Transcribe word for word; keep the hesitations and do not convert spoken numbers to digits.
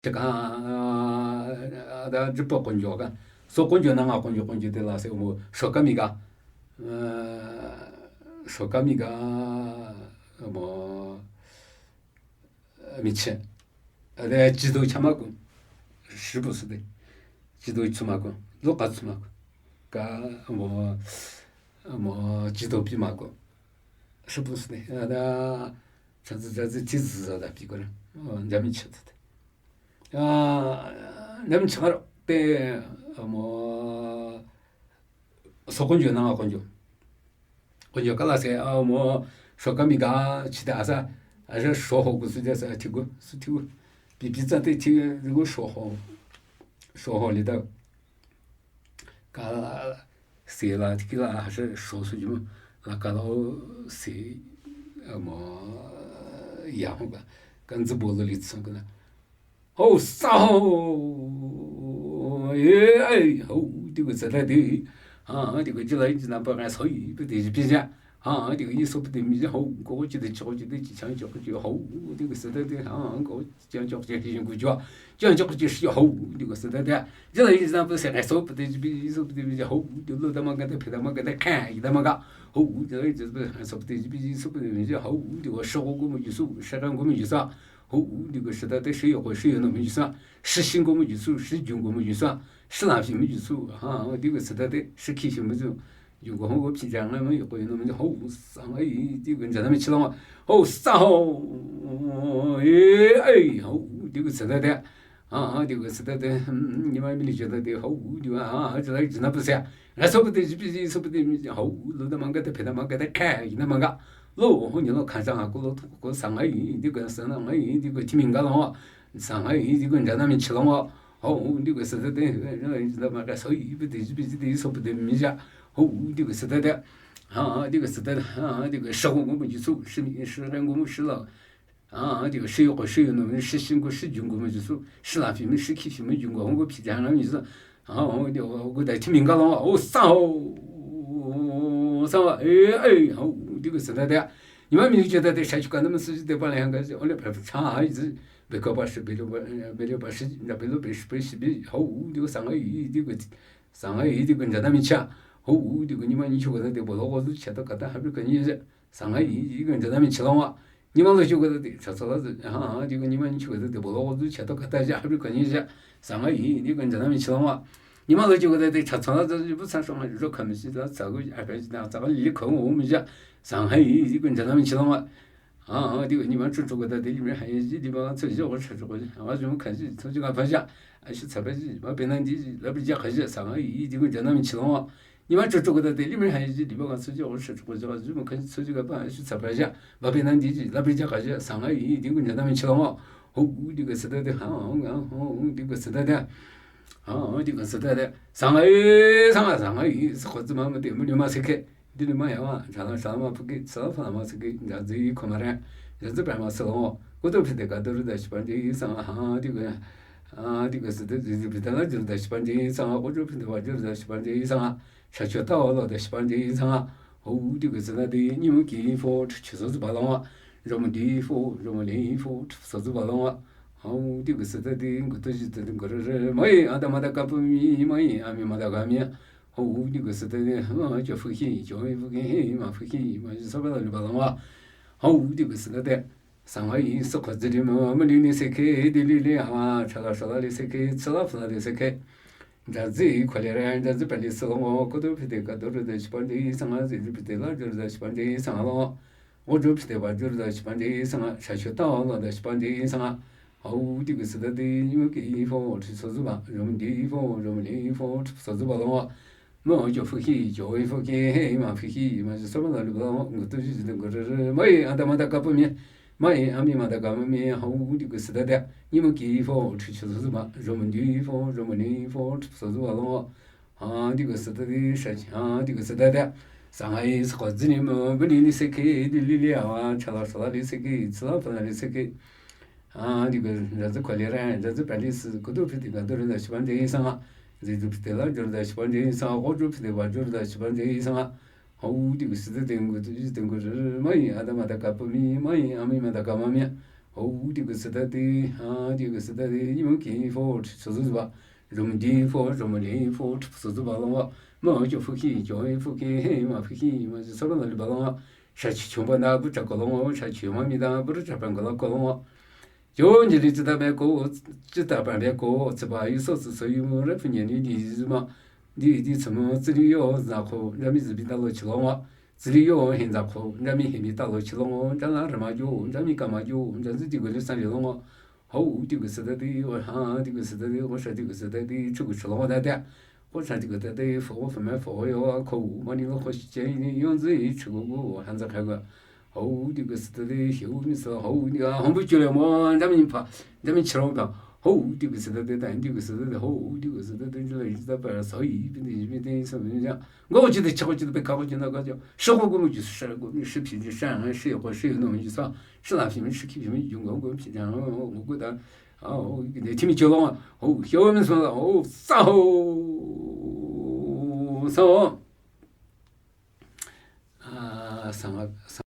Teka, a, da, jipa konjo ka. So konjo na nga konjo konjo te la se mo, shoka mi ga. A, shoka mi ga, mo, miche. A, de, jido chama ko. Shibu su de. Jido chuma ko. Lo ka chuma ko. Ka, mo, mo, jido pi ma ko. Shibu su de. A, da, chazi, chazi, chizi za da pi ko na. O, jami che de. A, nem char te, a, mo, so konjo na nga konjo. Konjo kala se, a, mo, shoka mi ga, chi da sa, a, sa shoho gu su de sa, ti gu, su ti gu. Pi pi za te ti gu shoho. Shoho li da. Ka se la, tiki la, ha she sho su ju, la ka la se, a, mo, ya ho ka, ka nzi bo lo li tsu ka la. Ho, sa ho, e, ai, ho, ti ko sa ta de. Ha, ti ko ji la ji na pa ka so yi, pe de ji pi ja. Ha, ti ko yi so pe de mi ja, ho, ko ji de cho ji de ji chang cho ji ho, ti ko sa ta de. Ha, ko Chang chok chi shi gu jua. Chang chok chi shi ho, ti ko sa ta de. Jila yi sa pe se ka so pe de bi so pe de bi ho, ti lo da ma ga de pe da ma ga de ka, yi da ma ga. Ho, jila yi sa pe so pe de bi so pe de bi ho, ti ko sho gu mo ju su, sha gu mo ju sa. Ho, ti ko sa ta de shi yo ko shi yo no mo ju sa. Shi shin gu mo ju su, shi jun gu mo ju sa. Shi la fi mo ju su. Ha, ti ko sa ta de, shi ki fi mo ju. Yungko hongko pi ja nga mo yoko yono mo ho sang ai ti ko jana mi chilong ho sa ho. E ai ho ti ko sa ta de. A, a, ti ko sa ta de. Ni ma mi li ja ta de ho ti ko a, a, ja la jana pa se. Nga so pa de ji pi ji so pa de mi ho lo da ma ga de pe da ma ga de ka yi na ma ga. Lo ho ni lo ka ja ko lo ko sang ai ti ko sa na ai ti ko ti mi ga lo. Sang ai ti ko jana mi chilong ho. Ho, ti ko sa ta de, da ma ka so yi pe de ji pi ji de so pe de mi ja. Ho, ti ko sa ta de. Ha, ti ko sa ta de, ha, ti ko sha gu mo ji su, shi mi, shi ren gu mo shi la. Ha, ti ko shi yo ko shi yo no, shi shin ko shi jun gu mo ji su, shi la fi mi, shi ki fi mi jun gu, ho ko pi ja na mi su. Ha, ho, ti ko gu da ti mi ga lo, ho, sa ho. Sa wa, e, e, ho, ti ko sa ta de. Ni ma mi ji ta de, sha chu ka na ma su ji de pa le hang ga, o le pa cha, ha, ji. Be ko pa shi, be lo pa, be lo pa shi, na be lo pe shi, pe shi, be, ho, ti ko sang ai, ti ko, sang ai, ti ko jana mi cha. Ho, ti ko ni ma ni chu ko de, bo lo ko zu cha to ka ta, ha bi ko ni je. Sang ai, ti ko jana mi chilong wa. Ni ma lo chu ko de, cha cha la, ha, ti ko ni ma ni chu ko de, bo lo ko zu cha to ka ta ja, ha bi ko ni je. Sang ai, ti ko jana mi chilong wa. Ni ma lo chu ko de, cha cha la, bu sa shong ma, jo ka mi si la, sa gu, a ka si na, sa gu li ko wo mi ja. Sang ai, ti ko jana mi chilong wa. A, ti ko ni ma chu chu ko ta de li me ha ye ji li ma chu ji ko cha chu ko ji. A, ju kan ji chu ji ka pa ja. A, shi cha pa ji, ba pe nan di ji, la bi ja ka ja sang ai, ti ko jana mi chilong wa. Ni ma chu chu ko ta de li me ha ye ji li ma chu ji ko cha chu ko ji, ju kan ji chu ji ka pa, a, shi cha pa ja. Ba pe nan di ji, la bi ja ka ja sang ai, ti ko jana mi chilong wa. Ho, ti ko sa ta de, ha, ho, ho, ti ko sa ta de. Ha, ti ko sa ta de. Sang ai, sang ai, sang ai, sa ko zi ma ma de, mo ni ma se ke. Di ni ma ya wa, cha la cha ma pu ki, sa fa ma se ki, ja zi ko ma re, ja zi pa ma se lo. Ko to pi de ka do ru da shi pan ji sang ha, ti ko, a, ti ko se de zi zi pi da la ju da shi pan ji sang, ko to pi de wa ju da shi pan ji sang, sha cho ta lo da shi pan ji sang, ho ti ko se da de, ni mo ki fo, chi so zi ba lo wa, jo mo di fo, jo mo li fo, so zi ba lo wa. Ho ti ko se da de, ko to ji de ko re re, mai, a da ma da ka pu mi, mai, a mi ma da ka mi. Ho ti ko se da de, a, jo fu hi, jo fu hi, ma fu hi, ma ji so ba lo ba lo wa. Ho ti ko se da de. Sang ai, sa ko zi li mo, mo li ni se ke, di li li a, cha la cha la li se ke, chi la fa la li se ke. Ja zi ko li re, ja zi pa li se lo, ko to pi de ka do ru da shi pan ji sang a, zi zi pi de la ju da shi pan ji sang lo. Wo ju pi de ba ju da shi pan ji sang a, sha shu ta lo da shi pan ji sang a. Ho ti ko se da de, ni mo ki fo, chi so zi ba, jo mo di fo, jo mo li fo, chi so zi ba lo. Mo jo fu hi, jo fu ki, he ma fu hi, ma ji so ma la lu lo, ngo tu ji de ngo re re, mai, a da ma da ka pu mi. Mai, a mi ma da ka ma mi, ho ti ko se da de. Ni mo ki fo, chi so zi ba, jo mo di fo, jo mo li fo, chi so zi ba lo. Ha ti ko se da de, sha, ha ti ko se da de. Sang ai, sa ko zi ni mo, bu ni ni se ke, di li li a, cha la cha la li se ke, chi la fa la li se ke. A, ti ko, ja zi ko li re, ja zi pa li se, ko to pi de ka do ru da shi pan ji sang a. Zi ju pi de la ju da shi pan ji sang a, ko ju pi de ba ju da shi pan ji sang a. Ho ti ko se da de, ngo tu ji de ngo re re, mai, a da ma da ka pu mi, mai, a mi ma da ka ma mi. Hou di gu sü da di, ha di gu sü da di, ni mo ki fo, so zu ba. Rum di fo, rum di fo, so zu ba long wa. Ma jo fu ki, jo fu ki, he ma fu ki, ma so ba la li ba long wa. Sha chi chong ba na bu cha ko long wa, sha chi ma mi da, bu cha pa ko la ko long wa. Jo ni li zi da be ko, zi da pa be ko, zi ba yu so zi so yu mo, re fu ni ni di zi ma. Di di zi mo, zi li yo za ko, ra mi zi bi da lo chi long wa. Zi li yo hen za ko, ra mi hen bi da lo chi long wa, ra la re ma jo, ra mi ka ma jo, ra zi di gu li san li long wa. Hou di gu sü da di, wa ha di gu sü da di, wa sha di gu sü da di, chu gu chu long wa da da. Wa sha di gu da di, fo wa fo me fo wa yo, ko wu ma ni lo ko shi jie ni, yong zi yi chu gu gu, han za ka ga. Hou di gu sü da di, hiu mi sü, hou di, a, hong bu ju le mo, ra mi pa, ra mi chi long da. Hou di gu sü da di, da di gu sü da di, hou di gu sü da di, ji le yi da pa, sa yi, bi di, bi di, sa bi ja. Ngo ji de, cha ji de, pe ka ji na ga ja. Sha gu gu mo ji, sha gu, shi pi ji, sha, shi ko, shi no ji sa. Shi la pi mi, shi ki pi mi, yong gu gu pi ja, gu gu da. Hou, de ti mi ji long, hou, hiu mi sü, hou, sa hou. Sa hou. A, sa, sa.